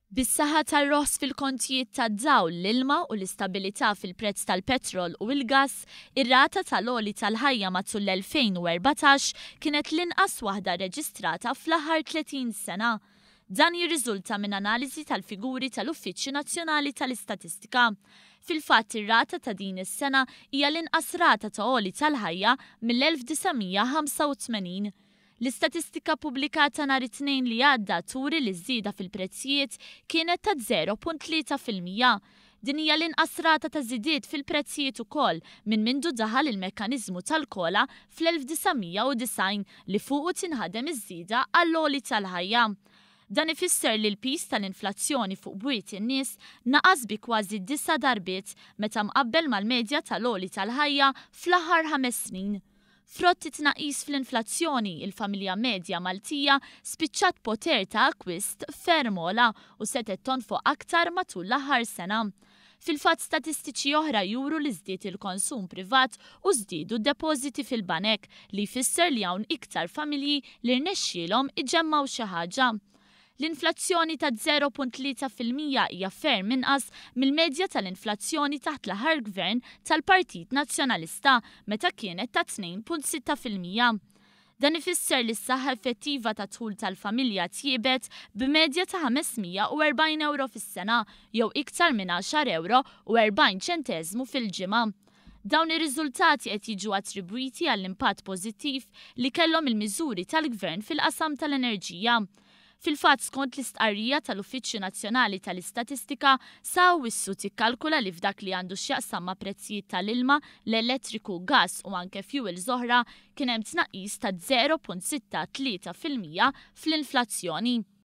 Bis-saħħa tar-roħs fil-kontijiet tad-dawl, l-ilma u l-istabilità fil-prezz tal-petrol u l-gass, ir-rata tal-għoli tal-ħajja matul l-2014 kienet l-inqas waħda rreġistrata fl-aħħar 30 sena. Dan jirriżulta minn analiżi tal-figuri tal-Uffiċċju Nazzjonali tal-Istatistika. Fil-fatt ir-rata ta' din is-sena hija l-inqas rata ta' għoli tal-ħajja mill-1985. L-istatistika ppubblikata nhar it-Tnejn li għadda turi li ż-żieda fil-prezzijiet kienet ta' 0.3%. Din hija l-inqas rata ta' żidiet fil-prezzijiet ukoll minn mindu daħal il-mekkaniżmu tal-COLA fl-1990 li fuqu tinħadem iż-żieda għall-għoli tal-ħajja. Dan ifisser li l-piż tal-inflazzjoni fuq bwiet in-nies naqas bi kważi disa' darbiet meta mqabbel mal-medja tal-għoli tal-ħajja fl-aħħar ħames snin. Frott it-tnaqqis fl-inflazzjoni, il-familja medja Maltija spiċċat b'poter ta' akkwist ferm ogħla u setgħet tonfoq aktar matul l-aħħar sena. Fil-fatt statistiċi oħra juru li żdied il-konsum privat u żdiedu d-depożiti fil-banek, li jfisser li hawn iktar familji li rnexxielhom iġemmgħu xi ħaġa. L-inflazzjoni ta' 0.3% hija ferm inqas mill-medja tal-inflazzjoni taħt l-aħħar Gvern tal-Partit Nazzjonalista meta kienet ta' 2.6%. Dan ifisser li s-saħħa effettiva tad-dħul tal-familja tjiebet b'medja ta' 540 ewro fis-sena jew iktar minn għaxar ewro u 40 ċenteżmu fil-ġimgħa. Dawn ir-riżultati qed jiġu attribwiti għall-impatt pożittiv li kellhom il-miżuri tal-Gvern fil-qasam tal-enerġija. Fil-fatt, skont l-istqarrija tal-Uffiċċju Nazzjonali tal-Istatistika, sa Awwissu tikkalkula li f'dak li għandu x'jaqsam ma' prezzijiet tal-ilma, l-elettriku, gass u anke fuels oħra, kien hemm tnaqqis ta' 0.63% fl-inflazzjoni.